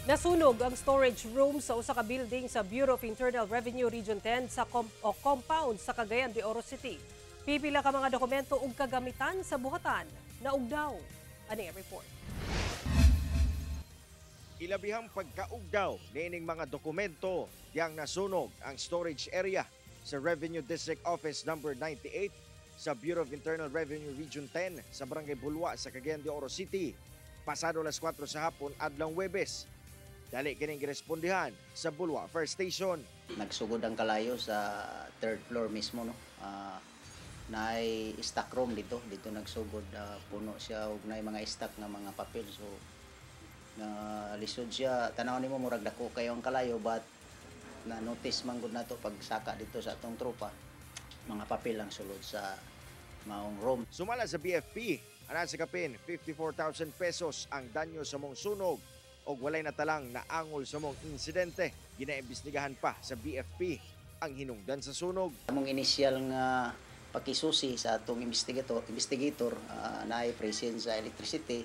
Nasunog ang storage room sa usa ka building sa Bureau of Internal Revenue Region 10 sa com- o compound sa Cagayan de Oro City. Pipila ka mga dokumento ug kagamitan sa buhatan naugdaw. Ani ang report. Ilabihang pagkaugdaw niining mga dokumento diyang nasunog ang storage area sa Revenue District Office Number 98 sa Bureau of Internal Revenue Region 10 sa Barangay Bulua sa Cagayan de Oro City. Pasado alas 4 sa hapon adlong Webes. Dali kining girespondihan sa Bulua Fire Station. Nagsugod ang kalayo sa third floor mismo, no. Naay stock room dito, dito nagsugod, puno siya og naay mga stock nga mga papel, so na lisod siya. Tanaw nimo, murag dako kayo ang kalayo, but na notice man gud nato pagsaka dito sa atong tropa, mga papel ang sulod sa maong room. Sumala sa BFP, ana sa kapin 54,000 pesos ang danyo sa maong sunog og walay natalang naangol sa maong insidente. Ginaimbestigahan pa sa BFP ang hinungdan sa sunog. Among initial nga pakisusi sa atong investigator, naay presence sa electricity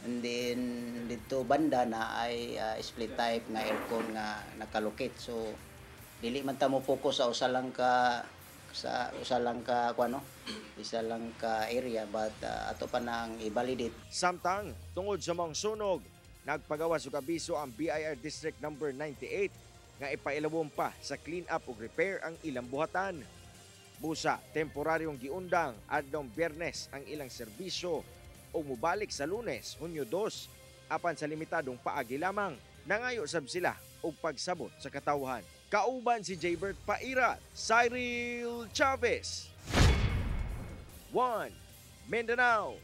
and then dito banda na ay split type nga aircon nga nakalocate, so dili man ta mo focus sa usa lang ka kuno, isa lang ka area, but ato pa nang i-validate. Samtang tungod sa maong sunog, nagpagawas og abiso ang BIR District Number 98 nga ipailawom pa sa clean up ug repair ang ilang buhatan. Busa, temporaryong giundang adlong Biyernes ang ilang serbisyo ug mobalik sa Lunes, Hunyo 2, apan sa limitadong paagi lamang. Nangayo sab sila og pagsabot sa katawhan. Kauban si Jaybert Paira, Cyril Chavez. 1 Mindanao.